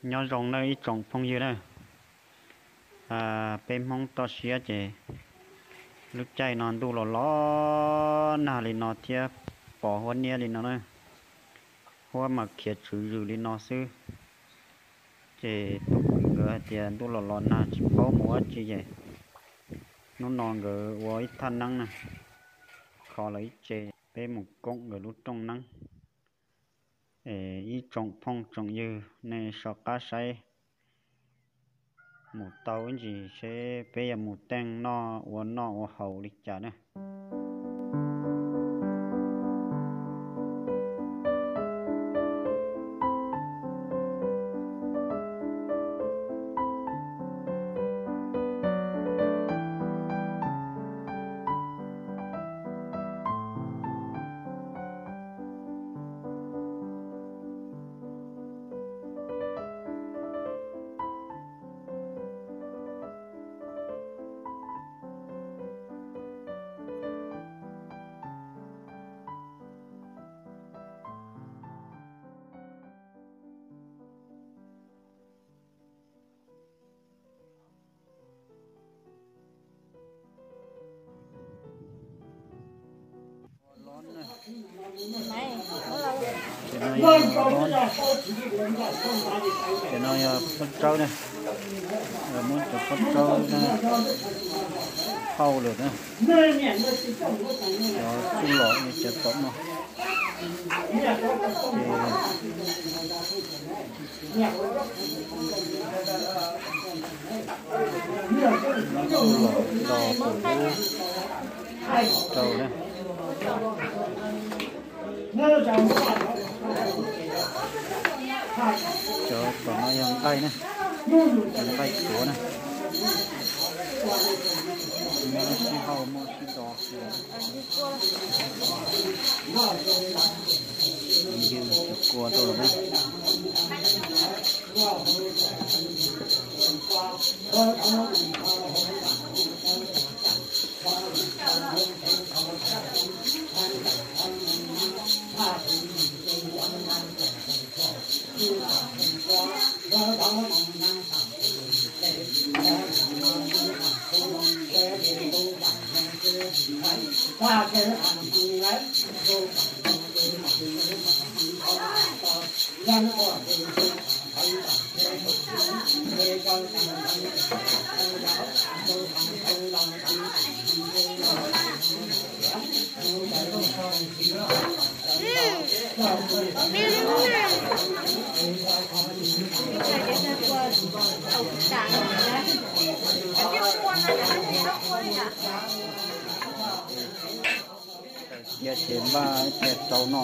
Nyob zoo nawb ib tsoom phooj ywg na. Peb Hmoob toj siab ces lub caij no ntuj los los nag li no thiab pos huab niab li no na, huab mas khiav tswv zws li no xwb. Ces tus kwv nkawd hais tias ntuj los los nag tsis paub mus ua tsi ces hnub no nkawd ua ib thaj neeb na, kho lawv ib tse, peb mus koom nkawd lub rooj neeb. Es ib tsoom phooj tsoom ywg nej soj qab saib mus tau ib ntsis seb peb yuav mus teej noj ua noj ua haus li cas na. Ces no yog pob tsawb na, muab cov pob tsawb hauj lwm na, cov txuj lom li cov tom no. Ces no txuj lom los tus lub rau na. Cov tom no yog nqaij na, yog nqaij tuav na. Muaj sib hauj muaj sib do. Ywg cov kua rau lawm na. Cia ces npaj cia rau no.